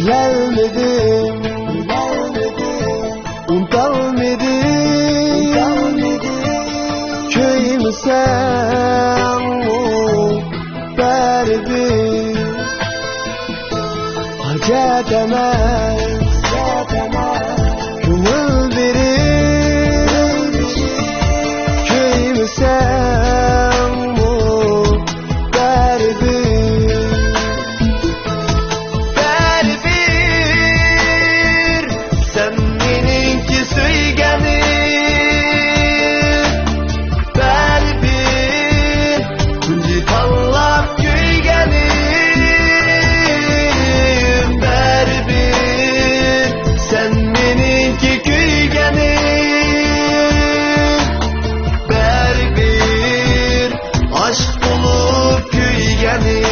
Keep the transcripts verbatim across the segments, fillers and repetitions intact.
بىلەلمىدىم، ئۇنتالمىدىم، كۆيمىسەڭمۇ بەرىبىر. ھاجەت ئەمەس كۆڭۈل بېرىپ، كۆيمىسەڭمۇ بەرىبىر. بەرىبىر، سەن مېنىڭكى سۆيگەنىم. بەرىبىر، تۇنجى تاللاپ كۆيگەنىم. بەرىبىر، سەن مېنىڭكى كۆيگەنىم. بەرىبىر، ئاشىق بولۇپ كۆيگەنىم.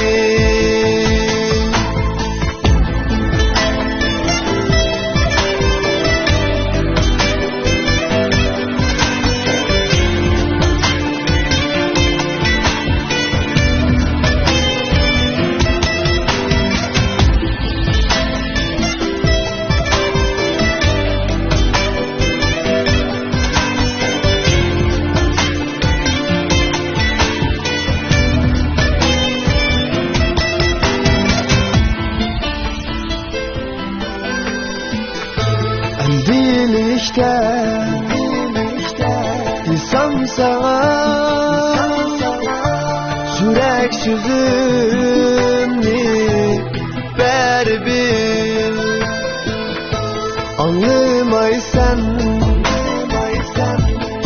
ئەمدىلىكتە دېسەم ساڭا، يۈرەك سۆزۈمنى بەرىبىر ئاڭلىمايسەن،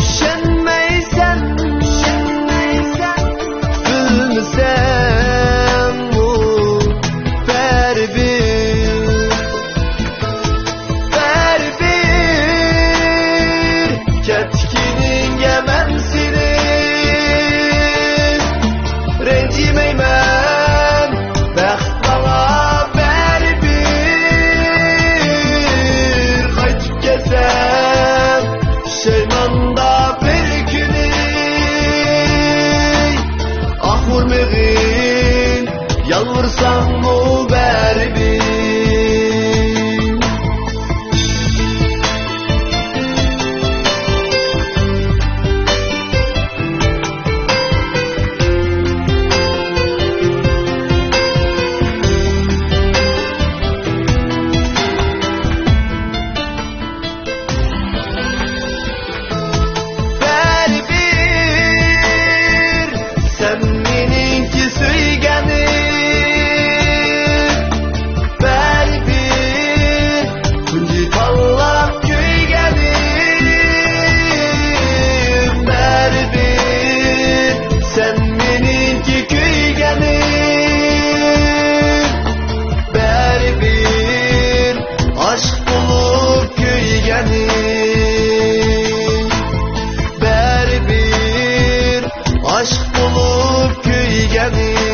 چۈشەنمەيسەن، بىلمىسەڭمۇ بەرىبىر. بەرىبىر، كەتكىنىڭگە مەن سېنى رەنجىمەيمەن. بەخت ماڭا بەرىبىر، قايتىپ كەلسەم پۇشايماندا بىر كۈنى. ئاھ ئۇرمىغىن، يالۋۇرساڭمۇ بەرىبىر. بەرىبىر، سەن مېنىڭكى سۆيگەنىم. بەرىبىر، تۇنجى تاللاپ كۆيگەنىم. بەرىبىر، سەن مېنىڭكى كۆيگەنىم. بەرىبىر، ئاشىق بولۇپ كۆيگەنىم. بەرىبىر، ئاشىق بولۇپ كۆيگەنىم.